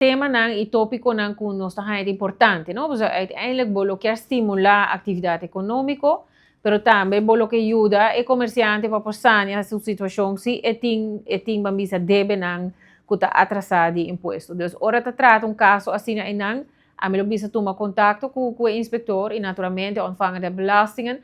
Temanan y topiconan cu nos ta haya importante, no? Pues uiteindelijk bo lo kier stimula actividad economico, pero tambe bo lo kier yuda e comerciante pa por sania su situacion si e tin, ban bisa, debenan cu ta atrasa di impuesto. Dus ora ta trata un caso asina einan, ami lo bisa tuma contacto cu e inspector y naturalmente ontvanger de belastingen.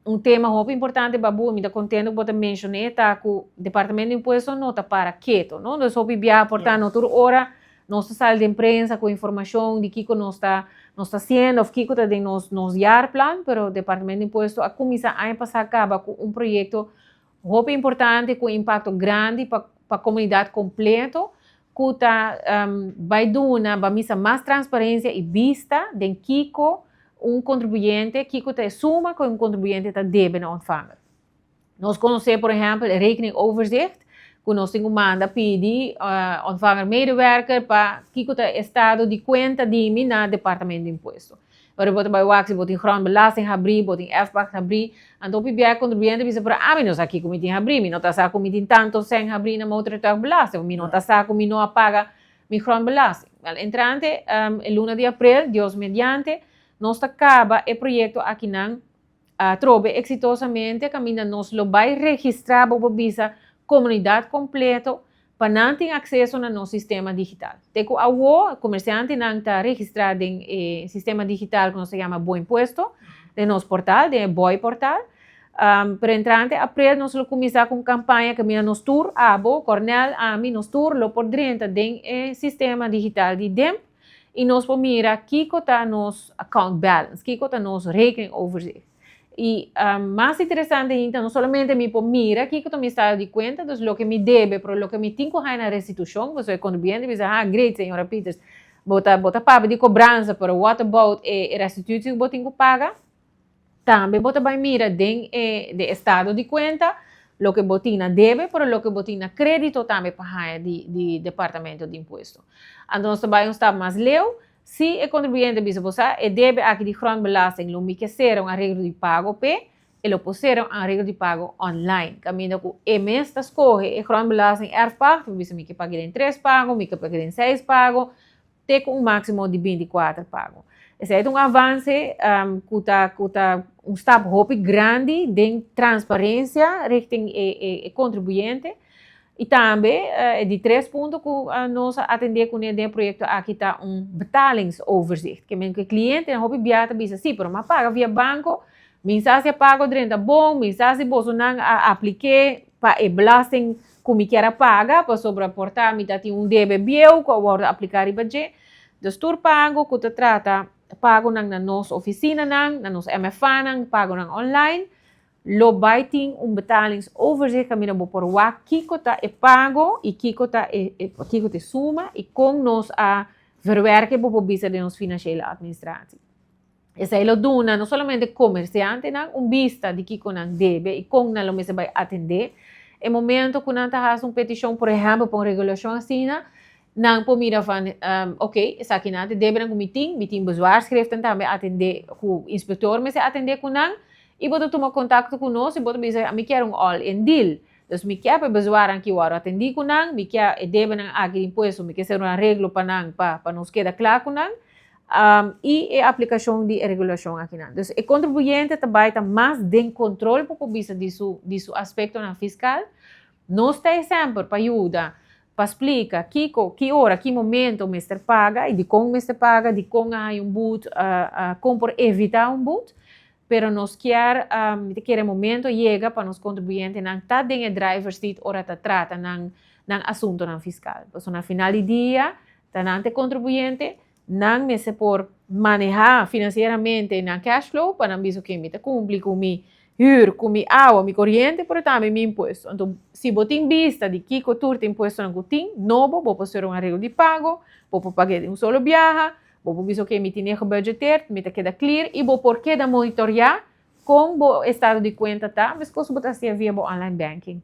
Un tema hopi importante, Babu, mi ta contento cu bo menciona, ta cu departamento di impuesto no ta para keto, no? Dus hopi bia por ta no tur ora nos ta sali den prensa cu informacion di kico nos ta haciendo of kico ta den nos jaarplan, pero departamento di impuesto a cuminsa aña pasa caba cu un proyecto hopi importante cu impacto grandi pa comunidad completo, cu ta bay duna, ban bisa, mas transparencia y bista di kico un contribuyente, kico ta suma cu un contribuyente ta debe na ontvanger. Nos conoce, por ehempel, rekening overzicht, cu nos tin cu manda pidi ontvanger medewerker pa kico ta estado di cuenta di mi na departamento di impuesto. Ora bo ta bay wak si bo tin grondbelasting habri, bo tin erfpacht habri, anto hopi bia contribuyente bisa, pero ami no sa kico mi tin habri, mi no ta sa cu mi tin tanto cen habri na motorrijtuigbelasting, mi no ta sa cu mi no a paga mi grondbelasting. Wel, entrante luna di april, Dios mediante, nos ta caba e proyecto akinan atrobe exitosamente, caminda nos lo bay registra, bo bisa, comunidad completo pa nan tin acceso na nos sistema digital. Te cu awo, comerciantenan ta registra den sistema digital cu nos ta yama Bo Impuesto, den nos portal, den BOI portal. Pero entrante april nos lo cuminsa cu campaña cu nos tur, abo, Cornel, ami, nos tur lo por drenta den sistema digital di DIMP y nos por mira kico ta nos account balance, kico ta nos rekening overzicht. Y mas interesante ainda, no solamente mi por mira kico ta mi estado di cuenta, dus loke mi debe, pero loke mi tin cu na restitucion, bo contribuyente bisa, "Ah, great, señora Peters, bo ta papia di cobransa, pero what about e restitutie cu bo tin cu paga?" Tambe bo ta bay mira den e estado di cuenta, loke bo tin na debe, pero loke bo tin na credito tambe pa di departamento di impuesto. Anto, nos tambe ta bay mas leu, si e contribuyente bisa, "Bo e debe aki di grondbelasting, lo mi kier sera un areglo di pago p'e," e lo por sera un areglo di pago online. Caminda cu e mes ta scoge e grondbelasting, erfpacht, bisa, "Mi kier paga den tres pago, mi kier paga den seis pago, te cu un maximo di 24 pago." Esey ta un avance cu ta un stap hopi grandi di transparencia richting e contribuyente. Y tambe, di tres punto cu nos a atende cu e proyecto aki ta un betalingsoverzicht. Kiermen cu cliente hopi bia ta bisa, "Si, pero m'a paga via banco, mi sa si e pago drenta bon, mi sa si bosonan a aplica pa e belasting cu mi kier paga, pasobra por ta mi tin un debe bieu cu a aplica riba dje." Dus tur pago cu ta trata pagonan na nos oficinanan, na nos MFA nan, pagonan online, lo bay tin un betalingsoverzicht caminda bo por wak kiko ta e pago y kiko ta suma y con nos a verwerken, bo bisa, den nos financiële administratie. Esey lo duna no solamente comerciantenan un bista di kiko nan debe y con nan lo mester bay atende. E momento cu nan ta haci un peticion, por ehempel, pa un regulacion asina, nan por mira van, ok, esaki nan debe nan meeting, meeting bezwaarschriften tambe atende ku inspector mester atende ku nan y bo ta tuma contacto cu nos y bo ta bisa, "Mi kier un all-in deal. Dus mi kier pa bezwaar aki wordo atendi cu nan, mi kier e debe nan aki impuesto, mi kier sera un areglo pa nan, pa nos keda cla cu nan." Y e aplicacion di regulacion aki nan. Dus e contribuyente tambe ta mas den control pa vista di su aspectonan fiscal. Nos ta semper pa yuda, pa splica kico, ki ora, ki momento mester paga y di con mester paga, di con hay un boete, con por evita un boete. Pero nos kier momento yega pa nos contribuyentenan ta den e driver's seat ora ta trata nan asuntonan fiscal. Pues na final di dia, ta nan ta contribuyente, nan mester por maneha financieramente nan cash flow pa nan bisa cu mi ta cumpli cu mi huur, cu mi awa, mi coriente, pero tambe mi impuesto. Anto, si bo tin bista di kico tur ta impuestonan cu tin, nobo, bo por sera un areglo di pago, bo por paga di un solo biaha, bo por bisa cu mi tin gebudgeteerd, mi ta keda clear y bo por keda monitorea con bo estado di cuenta ta, mas cos bo ta via bo online banking.